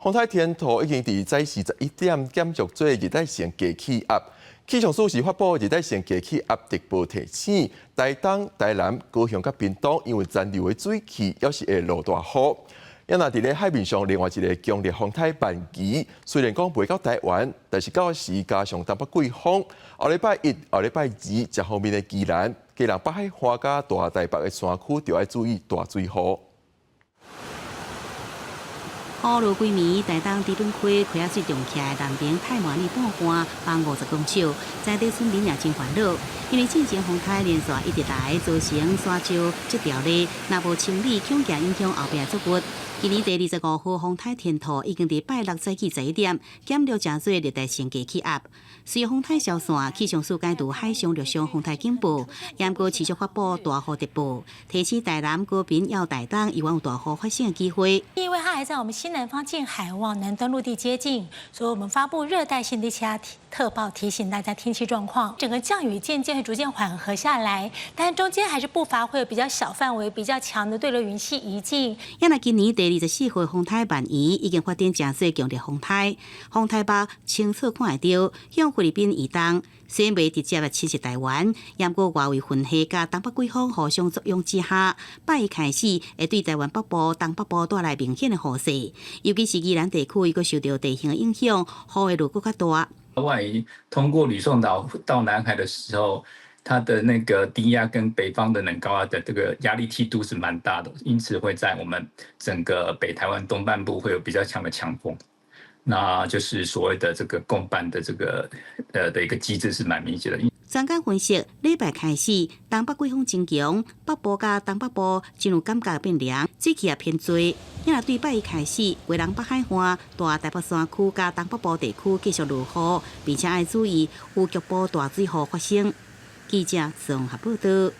風颱天兔已經佇早時11點減弱做熱帶性低氣壓。氣象署是發布熱帶性低氣壓特報提醒，台東、台南、高雄佮屏東，因為殘留的水汽，猶是會落大雨。啊若佇咧海面上，另外一个強烈風颱曼宜，雖然講袂到台灣，但是到時加上東北季風，後禮拜一、後禮拜二，這方面的宜蘭、基隆北海岸佮大台北的山區，就愛注意大水雨。雨落規暝，台東知本溪溪仔水漲起來，南爿太麻里半岸枋50公尺，在地村民也真煩惱，因為進前風颱連續一直來，造成沙石這條咧，若無清理，恐驚影響後壁作物。今年第25號風颱天兔已經佇拜六早起11點減弱成做熱帶性低氣壓。隨風颱消散，氣象署解除海上、陸上風颱警報，猶閣持續發布大雨特報，提醒台南、高屏、猶台東猶原有大雨發生的機會。因為它還在我們西南方近海往南端陸地接近，所以我們發布熱帶性低氣壓特報，提醒大家天氣狀況。整個降雨漸漸會逐漸緩和下來，但中間還是不乏會有比較小範圍、比較強的對流雲系移進。因為今年第24號風颱曼宜已經發展成做強烈風颱，風颱目清楚看會著向菲律賓移動，雖然袂直接來侵襲台灣，毋過外圍雲系佮東北季風互相作用之下，拜一開始會對台灣北部、東北部帶來明顯的雨勢，尤其是宜蘭地區，閣受著地形的影響，雨會落閣較大。萬一通過呂宋島到南海的時候，它的那個低壓跟北方的冷高壓的這個壓力梯度是蠻大的，因此會在我們整個北台灣東半部會有比較強的強風，那就是所謂的這個共伴的這個的一個機制是蠻明顯的。專家分析，禮拜開始東北季風增強，北部佮東北部進入感覺變涼，水汽也偏濟。因為對拜一開始，基隆北海岸、大台北山區佮東北部地區繼續落雨，並且愛注意有局部大水雨發生。記者綜合報導。